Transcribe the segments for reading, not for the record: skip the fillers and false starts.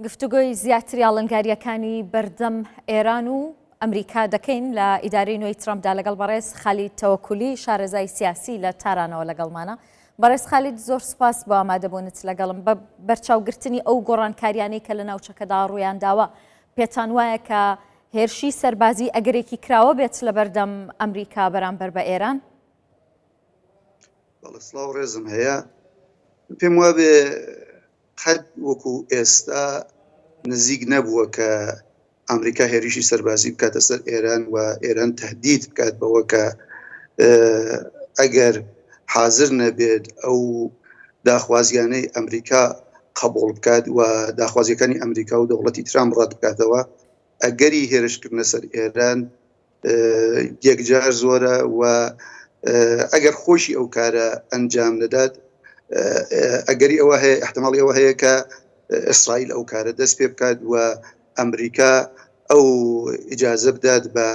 گفتوگۆی زیاتری ئاڵنگارییەکانی بەردەم ئێران و ئەمریکا دەکەین لە ئیدارەی نوێی ترەمپدا لەگەڵ بەڕێز خالید تەوەکولی شارەزای سیاسی لە تارانەوە لەگەڵمانە. بەڕێز خالید زۆر سوپاس بۆ ئامادەبوونت لەگەڵم. بە بەرچاوگرتنی ئەو گۆڕانکاریانەی کە لە ناوچەکەدا ڕوویان داوە، پێتان وایە کە هێرشی سەربازی ئەگەرێکی کراوە بێت لەبەردەم ئەمریکا بەرامبەر بە ئێران؟ بەڵێ سڵاو ڕێزم هەیە. پێم وابێ قەت وەکو ئێستا نزیک نەبووە کە ئامریکا هێرشی سەربازی بکاتە سەر ئێران و ئێران تهدید بکات بەوە کە ئەگەر حازر نەبێت ئەو داخوازیانەی ئەمریکا قبوڵ بکات و داخوازیەکانی ئەمریکا و دەوڵەتی ترامپ ڕەت بکاتەوە ئەگەری هێرشکردنە سەر ئێران یەکجار زۆرە و ئەگەر خۆشی ئەو کارە ئەنجام نەدات ئەگەری ئەوە هەیە احتماڵی ئەوە هەیە کە ئیسرائیل ئەو کارە دەست پێ بکات و ئەمریکا ئەو ئیجازە بدات بە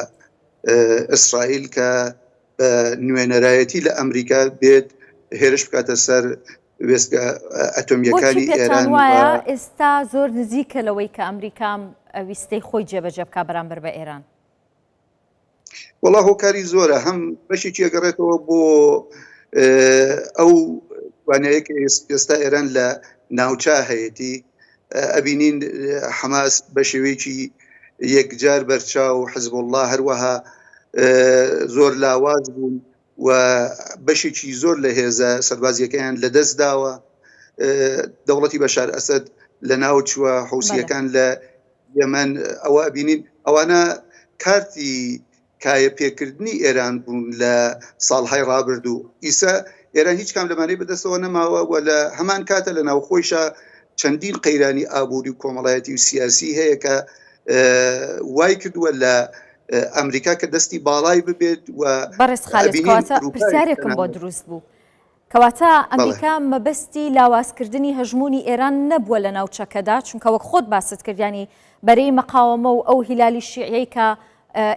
ئیسرائیل کە بە نوێنەرایەتی لە ئەمریکا بێت هێرش بکاتە سەر وێستگە ئەتۆمیەکانی ئێران وایە ئێستا زۆر نزیکە لەوەی کە ئەمریکا ویستەی خۆی جێبەجێ بکا بەرامبەر بە ئێران. وەڵا هۆکاری زۆرە هەم بەشێکی ئەگەڕێتەوە بۆ ئەو توانایە کە ئێستا ئێران لە ناوچە هەیەتی ئەبینین حەماس بە شێوەیەکی یەکجار بەرچاو حزب الله هەروەها زۆر لاواز بوون و بەشێکی زۆر لە هێزە سەربازیەکەیان لەدەست داوە دەوڵەتی بەشار ئەسد لە ناو چووە حوسیەکان لە یەمەن ئەوە بینین ئەوانە کارتی کایە پێکردنی ئێران بوون لە ساڵهای ڕابردوو ئیسا ئێران هیچ کام لەمانەی بەدەستەوە نەماوە و لە هەمان کاتە لە ناوخۆیشا چەندین قەیرانی ئابووری و کۆمەڵایەتی و سیاسی هەیە کە وای کردووە لە ئەمریکا کە دەستی باڵای ببێت و بەڕێز خالد کەواتە پرسیارێکم بۆ دروست بوو کەواتە ئەمریکا مەبەستی لاوازکردنی هەژموونی ئێران نەبووە لە ناوچەکەدا چونکە وەک خۆت باست کردیانی بەرەی مەقاوەمە و ئەو هیلالی شیعیەی کە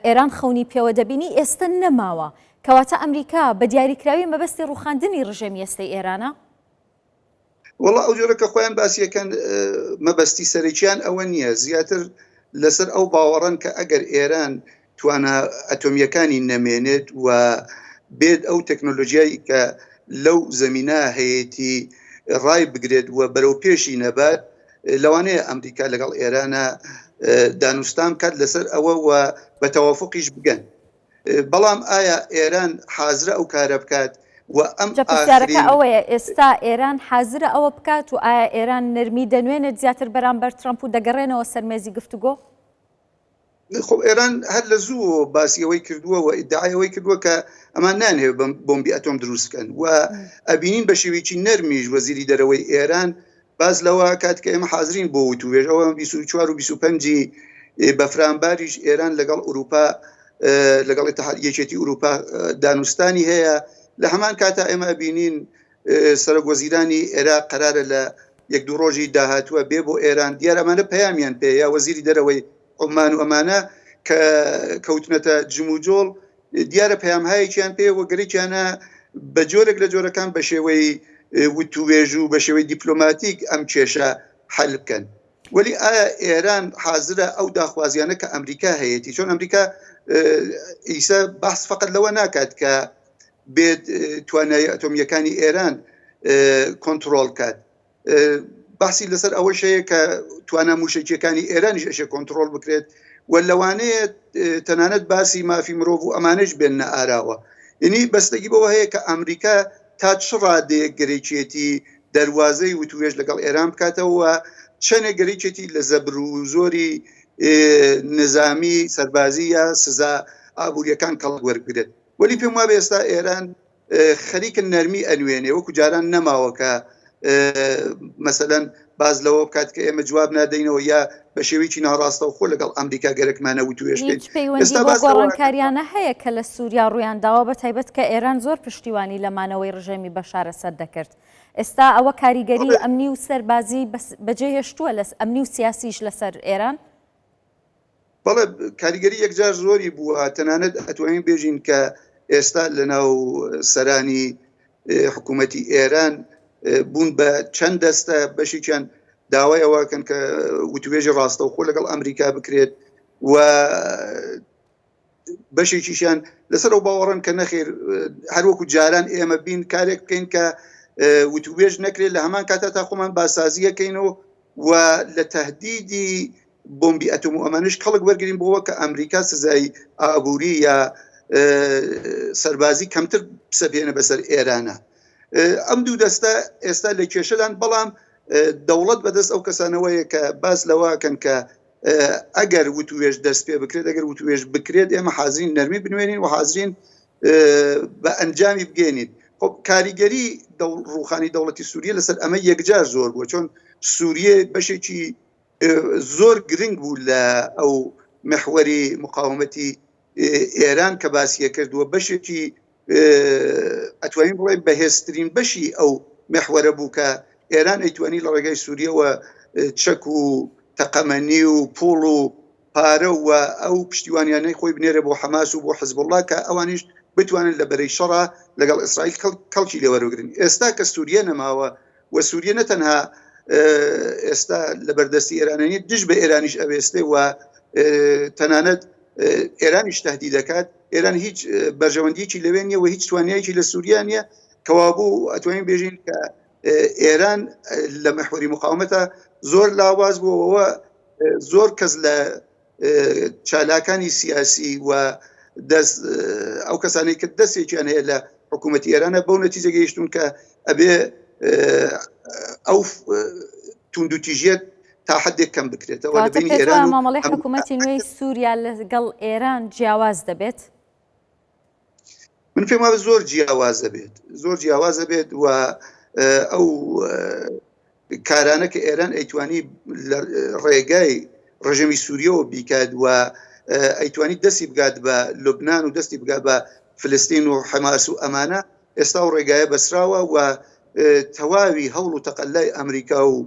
ئێران خەونی پێوە دەبینی ئێستا نەماوە کەواتە ئەمریکا بە دیاریکراوی مەبەستی ڕوخاندنی ڕژێمی ئێستەی ئێرانە؟ وەڵا ئەو جۆرە کە خۆیان باسیەکەن مەبەستی سەرەکیان ئەوە نییە زیاتر لەسەر ئەو باوەڕن کە ئەگەر ئێران توانا ئەتۆمیەکانی نەمێنێت و بێت ئەو تەکنۆلۆژیای کە لەو زەمینە هەیەی ڕای بگرێت و بەرەو پێشی نەبات لەوانەیە ئەمریکا لەگەڵ ئێرانە دانوستان بکات لەسەر ئەوە و بە تەوافقیش بگەن بەڵام ئایا ئێران حازرە ئەو کارە بکات و ئەم جا پرسیارەکە ئەوەیە ئێستا ئێران حازرە ئەوە بکات و ئایا ئێران نەرمی دەنوێنێت زیاتر بەرامبەر ترەمپ و دەگەڕێنەوە سەر مێزی گفتوگۆ؟ خۆ ئێران هەر لە زوو باسی ئەوەی کردووە و ئیدعای ئەوەی کردووە کە ئەمان نانهێ بۆمبی ئەتۆم دروست بکەن و ئەبینین بە شێوەیەکی نەرمیش وەزیری دەرەوەی ئێران باس لەوە ئەکات کە ئێمە حازرین بۆ وتووێژ، ئەوە 24 و 25 ی بەفرانباریش ئێران لەگەڵ ئورووپا لەگەڵ ئیتحاد یەکێتی ئورووپا دانوستانی هەیە لە هەمان کاتا ئێمە ئەبینین سەرۆک وەزیرانی عێراق قەرارە لە یەک دوو ڕۆژی داهاتووە بێ بۆ ئێران دیار ئەمانە پەیامیان پێ یا وەزیری دەرەوەی عومان و ئەمانە کە کەوتنەتە جموجۆڵ دیارە پەیامهایەکیان پێ و گەرەکیانە بە جۆرێک لە جۆرەکان بە شێوەی وتوێژ و بە شێوەی دیپلۆماتیک ئەم کێشە حەل بکەن. وەلی ئایا ئێران حازرە ئەو داخوازیانە کە ئەمریکا هەیەتی چۆن ئەمریکا ئیسە بەحس فقط لەوە ناکات کە بێت توانایی ئەتۆمیەکانی ئێران کۆنتترۆل کات باسی لەسەر ئەوەش هەیە کە توانا موشەکیەکانی ئێرانیش ئەشێ کۆنتترۆل بکرێت و لەوانەیە تەنانەت باسی مافی مرۆڤ و ئەمانەش بێنە ئاراوە ینی بەستگی بەوە هەیە کە ئەمریکا تا چ ڕادەیەک گەرەکیەتی دەروازەی وتوێژ لەگەڵ ئێران بکاتەوە چەنێک گەرەکێتی لە زەبر و زۆری نظامی سەربازی یا سزا ئابووریەکان کەڵک وەربگرێت وەلی پێم وابێ ئێستا ئێران خەریکن نەرمی ئەنوێنێ وەکو جاران نەماوە کە مەسەلەن باز لەوە بکات کە ئێمە جواب نادەینەوە یا بە شێوەیەکی ناڕاستەوخۆ لەگەڵ ئەمریکا گەرەکمانە وتوێژ بکەین. هیچ پەیوەندی بەو گۆڕانکاریانە هەیە کە لە سووریا ڕوویان داوە بە تایبەت کە ئێران زۆر پشتیوانی لە مانەوەی ڕژێمی بەشار ئەسەد دەکرد ئێستا ئەوە کاریگەری ئەمنی و سەربازی بەجێ هێشتووە لە ئەمنی و سیاسیش لەسەر ئێران؟ بەڵێ کاریگەری یەکجار زۆری بووە تەنانەت ئەتوانین بێژین کە ئێستا لە ناو سەرانی حکوومەتی ئێران بوون بە چەند دەستە بەشێکیان داوای ئەوەکەن کە وتوێژی ڕاستەوخۆ لەگەڵ ئەمریکا بکرێت و بەشێکیشیان لەسەر ئەو باوەڕن کە نەخێر هەروەکو جاران ئێمە بین کارێک بکەین کە وتوێژ نەکرێت لە هەمان کاتا تا خۆمان باسازیەکەین و و لە تهدیدی بۆمبی ئەتۆم و ئەمانش کەڵک وەرگین بۆوە کە ئەمریکا سزای ئابووری یا سەربازی کەمتر بسەپێنە بەسەر ئێرانە ئەم دوو دەستە ئێستا لە کێشەدان بەڵام دەوڵەت بەدەست ئەو کەسانەوەیە کە باس لەوەکەن کە ئەگەر وتوێژ دەست پێ بکرێت ئەگەر وتوێژ بکرێت ئێمە حازرین نەرمی بنوێنین و حازرین بە ئەنجامی بگەێنین خب کاریگەری ڕوخانی دەوڵەتی سووریە لەسەر ئەمە یەکجار زۆر بووە چۆن سووریە بەشێکی زۆر گرنگ بوو لە ئەو محوەری مقاومەتی ئێران کە باسیە کردووە بەشێکی ئەتوانین بڵێ بەهێزترین بەشی ئەو محوەرە بوو کە ئێران ئەیتوانی لە ڕێگای سووریەوە چەک و تەقەمەنی و پوڵ و پارە و ئەو پشتیوانیانەی خۆی بنێرە بۆ حەماس و بۆ حزبوڵڵا کە ئەوانیش بتوانن لە بەرەی شەڕا لەگەڵ ئیسرائیل کەڵکی لێوەربگرن ئێستا کە سووریە نەماوە و سووریە نە تەنها ئێستا لە بەردەستی ئێرانە دژ بە ئێرانیش ئەوێستێ و تەنانەت ئێرانیش تهدید دەکات ئێران هیچ بەرژەوەندیکی لەوێ نییە و هیچ توانایەکی لە سووریا نییە کەوابوو ئەتوانین بێژین کە ئێران لە محوەری مقاومەتە زۆر لاواز بووەوە زۆر کەس لە چالاکانی سیاسی و دەست ئەو کەسانەی کە دەستێکیان هەیە لە حکوومەتی ئێرانە بەو نەتیجە گەیشتون کە ئەبێ ئەو توندوتیژیەت تا حدێک کەم بکرێتەوە لە بینی ئێران مامەڵی حکوومەتی نوێی سووریا لەگەڵ ئێران جیاواز دەبێت؟ من پێم وابێت زۆر جیاواز دەبێت زۆر جیاواز دەبێت و ئەو کارانە کە ئێران ئەیتوانی لە ڕێگای ڕژێمی سووریەوە بیکات و ئەیتوانی دەستی بگات بە لوبناان و دەستی بگات بە فلستین و حەماس و ئەمانە ئێستا و ڕێگایە بەسراوە و تەواوی هەوڵ و تەقەلای ئەمریکا و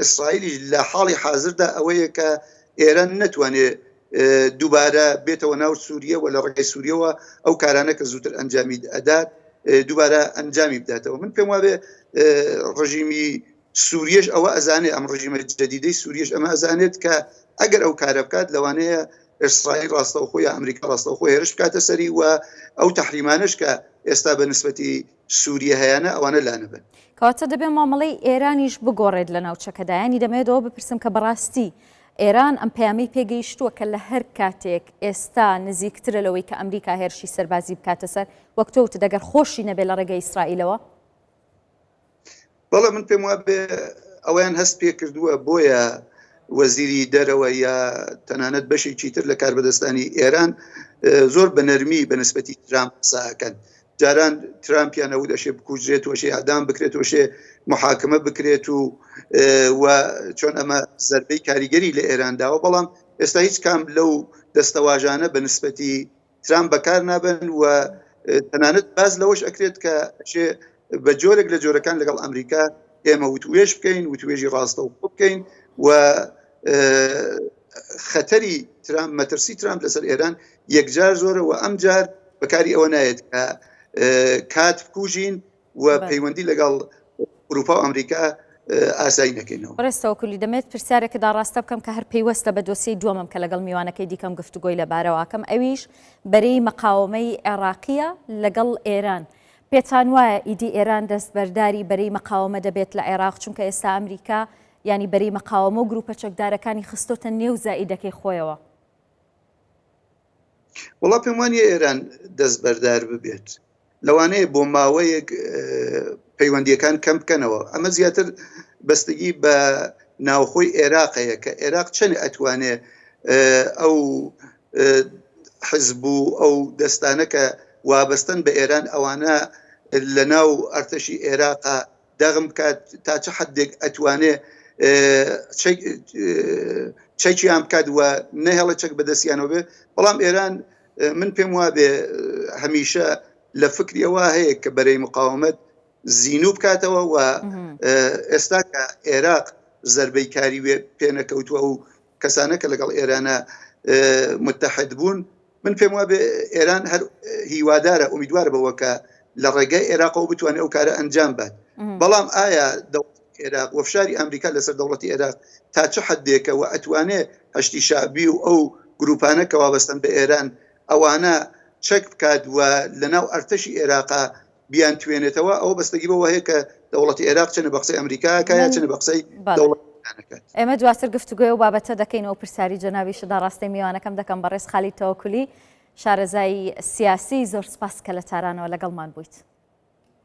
ئیسرائیلیش لە حاڵی حازردا ئەوەیە کە ئێران نەتوانێت دووبارە بێتەوە ناو سووریە و لە ڕێگای سووریەوە ئەو کارانە کە زووتر ئەنجامی ئەدات دووبارە ئەنجامی بداتەوە من پێم وابێ ڕژیمی سووریەش ئەوە ئەزانێ ئەم ڕژیمە جدیدەی سووریەش ئەمە ئەزانێت کە ئەگەر ئەو کارە بکات لەوانەیە ئیسرائیل ڕاستەوخۆ یا ئەمریکا ڕاستەوخۆ هێرش بکاتە سەری و ئەو تەحریمانەش کە ئێستا بە نسبەتی سووریە هەیانە ئەوانە لانەبن. کەواتە دەبێ مامەڵەی ئێرانیش بگۆڕێت لە ناوچەکەدا یانی دەمەوێت ئەوە بپرسم کە بەڕاستی ئێران ئەم پەیامەی پێگەیشتووە کە لە هەر کاتێک ئێستا نزیکترە لەوەی کە ئەمریکا هێرشی سەربازی بکاتە سەر وەک تۆ وتت ئەگەر خۆشی نەبێت لە ڕێگەی ئیسرائیلەوە؟ بەڵێ من پێم وابێ ئەوەیان هەست پێ کردووە بۆیە وەزیری دەرەوە یا تەنانەت بەشێکی تر لە کاربەدەستانی ئێران زۆر بە نەرمی بە نسبەتی ترامپ قسە ئەکەن جاران ترامپیان ئەوت ئەشێ بکوژرێت و ئەشێ ئەدام بکرێت و ئەشێ محاکمە بکرێت و و چۆن ئەمە زەربەی کاریگەری لە ئێران داوە بەڵام ئێستا هیچ کام لەو دەستەواژانە بە نسبەتی ترامپ بەکار نابن و تەنانەت باز لەوەش ئەکرێت کە ئەشێ بە جۆرێک لە جۆرەکان لەگەڵ ئەمریکا ئێمە وتوێژ بکەین وتوێژی ڕاستەوخۆ بکەین و خەتەری ترامپ مەترسی ترامپ لەسەر ئێران یەکجار زۆرە و ئەم جار بەکاری ئەوە نایەت کە کات بکوژین و پەیوەندی لەگەڵ ئەوروپا و ئەمریکا ئاسایی نەکەینەوە. بەڕێز تەوەکولی دەمەوێت پرسیارێکت ئاڕاستە بکەم کە هەر پەیوەستە بە دۆسیەی دووەمم کە لەگەڵ میوانەکەی دیکەم گفتوگۆی لەبارەوە ئەکەم ئەویش بەرەی مەقاوەمەی عێڕاقییە لەگەڵ ئێران پێتان وایە ئیدی ئێران دەستبەرداری بەرەی مەقاوەمە دەبێت لە عێراق چونکە ئێستا ئەمریکا یانی بەرەی مەقاوەمە و گروپە چەکدارەکانی خستۆتە نێو زائیدەکەی خۆیەوە؟ وەڵا پێم وانیە ئێران دەستبەردار ببێت لەوانەیە بۆ ماوەیەک پەیوەندیەکان کەم بکەنەوە ئەمە زیاتر بەستگی بە ناوخۆی عێراق هەیە کە عێراق چەند ئەتوانێ ئەو حزب و ئەو دەستانە کە وابەستن بە ئێران ئەوانە لە ناو ئەرتەشی عێراقا دەغم بکات تا چ حدێک ئەتوانێ چەکیان بکات و نەهێڵە چەک بەدەستیانەوە بێ بەڵام ئێران من پێم وابێ هەمیشە لە فکری ئەوە هەیە کە بەرەی مقاومەت زیینوو بکاتەوە و ئێستا کە عێراق زربەی کاری وێ پێنەکەوتووە و کەسانە کە لەگەڵ ئێرانە متحد بوون من پێم وابێ ئێران هەر هیوادارە ئومیدوارە بەوە کە لە ڕێگای عێراقەوە بتوانێت ئەو کارە ئەنجام بات بەڵام ئایا دەوڵەتی. عێراق و فشاری ئەمریکا لەسەر دەوڵەتی عێراق تا چ حدێکە و ئەتوانێ هەشتی شەعبی و ئەو گروپانە کە وابەستەن بە ئێران ئەوانە چەک بکات و لەناو ئەرتەشی عێراقا بیان توێنێتەوە ئەوە بەستگی بەوە هەیە کە دەوڵەتی عێراق چەنە بە قسەی ئەمریکا کە یا چەنە بە قسەی دەوڵەت ئێمە دواتر گفتوگۆی و بابەتە دەکەینەوە پرسیاری جەنابیشت ئاڕاستەی میوانەکەم دەکەم بەڕێز خالید تەوەکولی شارەزای سیاسی زۆر سپاس کە لە تارانەوە لەگەڵمان بوویت.